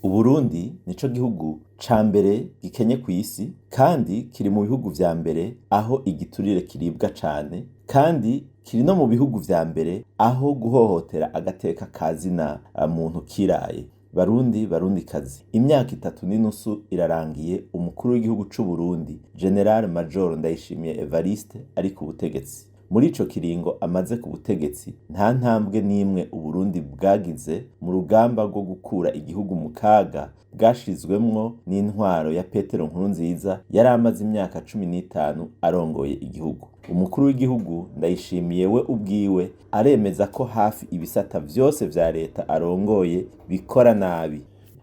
Uburundi nico gihugu ca mbere gikenye kw'isi, kandi kiri mu bihugu vya mbere aho igiturire kiribwa cane, kandi kiri no mu bihugu vya mbere aho guhohotera agateka ka zina muntu kiraye. Barundi, Barundikazi, imyaka itatu n'inusu irarangiye umukuru w'igihugu c'Uburundi General Major Ndayishimiye Evariste ari ku butegetsi. Muri ico kiringo amaze ku butegetsi, nta ntambwe n'imwe Uburundi bwagize mu rugamba rwo gukura igihugu mu kaga bwashizwemwo n'intwaro ya Petero Nkurunziza yari amaze imyaka 15 arongoye igihugu. Umukuru w'igihugu Ndayishimiye we ubwiwe aremeza ko hafi ibisata vyose vya leta arongoye bikora nabi.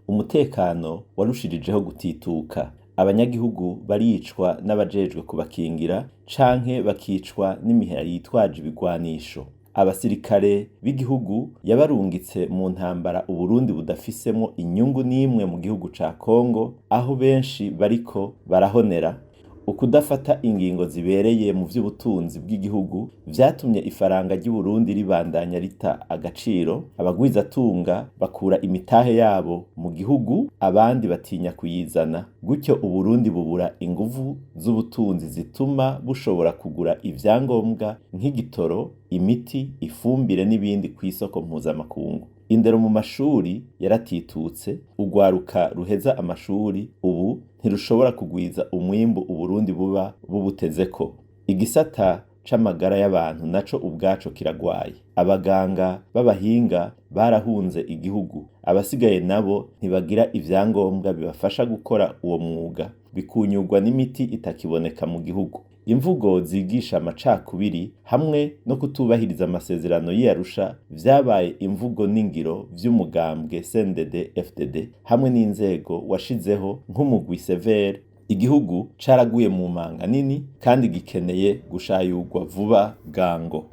Umutekano warushirijeho gutituka. Abanyagihugu baricwa n'abajejwe kubakingira canke bakicwa n'imihera yitwaje ibigwanisho. Abasirikare b'igihugu yabarungitse mu ntambara Uburundi budafisemwo inyungu n'imwe mu gihugu ca Kongo, aho benshi bariko barahonera. Ukudafata ingingo zibereye mu vy'ubutunzi bw'igihugu vyatumye ifaranga ry'Uburundi ribandanya rita agaciro, abagwizatunga bakura imitahe yabo mu gihugu, abandi batinya kuyizana. Gutyo Uburundi bubura inguvu z'ubutunzi zituma bushobora kugura ivyangombwa nk'igitoro, imiti, ifumbire n'ibindi kw'isoko mpuzamakungu. Indero mu mashuri yaratitutse, urwaruka ruheza amashuri ubu ntirushobora kugwiza umwimbu Uburundi buba bubutezeko. Igisata c'amagara y'abantu naco ubwaco kiragwaye. Abaganga b'abahinga barahunze igihugu, abasigaye nabo ntibagira ivyangombwa bibafasha gukora uwo mwuga, bikunyurwa n'imiti itakiboneka mu gihugu. Imvugo zigisha amacakubiri hamwe no kutubahiriza amasezerano y'i Arusha vyabaye imvugo n'ingiro vy'umugambwe CNDD FDD hamwe n'inzego washizeho nk'umugwi Severe. Igihugu caraguye mu manga nini kandi gikeneye gushayurwa vuba bwango.